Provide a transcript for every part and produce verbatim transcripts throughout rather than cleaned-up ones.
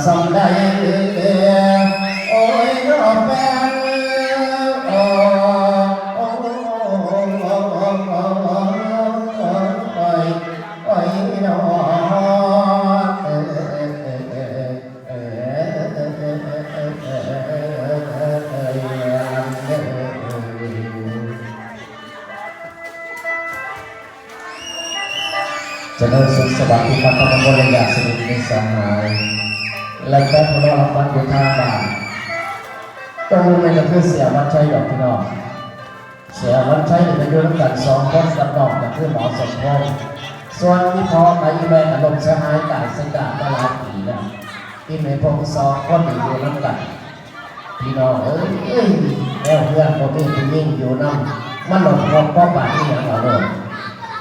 สำได้โอ้ยน้อแฟนโอ้ยโอ้ยน้อ เจริญสุขสวัสดีครับท่านผู้บริยาสนิทมิตรสหาย และแฟนผู้รอรับฟังอยู่ทางบ้าน ตัวนี้ก็คือเสียวันชัยดอกพี่น้อง เสียวันชัยนี่ก็อยู่นำกันสองคนกับน้องก็คือหมอสมพงษ์ ส่วนอีพ่อกับอีแม่ก็ล้มเสียหายตายเสียจากมาหลายปีแล้ว อีแม่พงษ์สองคนนี่อยู่นำกัน พี่น้องเอ้ย แนวเฮือนบ่มีผู้หญิงอยู่นำ มันหลงพบพ่อบ้านอีหยังเอาโลด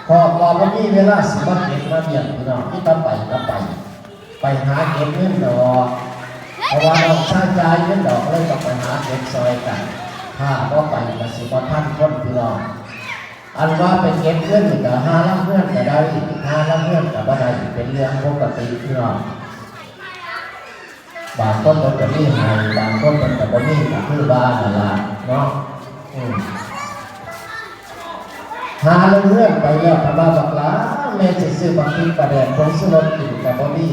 พ่อก็บ่มีเวลาสิมาเก็บมาเลี้ยงพี่น้อง มีแต่ไปก็ไป ไปหาเก็บเงินดอก เพราะว่าน้องชายจ่ายเงินดอก เลยต้องไปหาเก็บซอยกัน ถ้าบ่ไปก็สิบ่ทันคนพี่น้อง อันว่าไปเก็บเงินนี่ก็หาลางเฮือนก็ได้ หาลางเฮือนก็บ่ได้ เป็นเรื่องปกติพี่น้อง บางคนเพิ่นก็มีให้ บางคนเพิ่นก็บ่มี ก็คือว่านั่นล่ะเนาะ อืม หาลางเฮือนไปแล้ว ถ้าว่าบักหลา แม่สิซื้อบักพริกปลาแดกผงชูรสกินก็บ่มี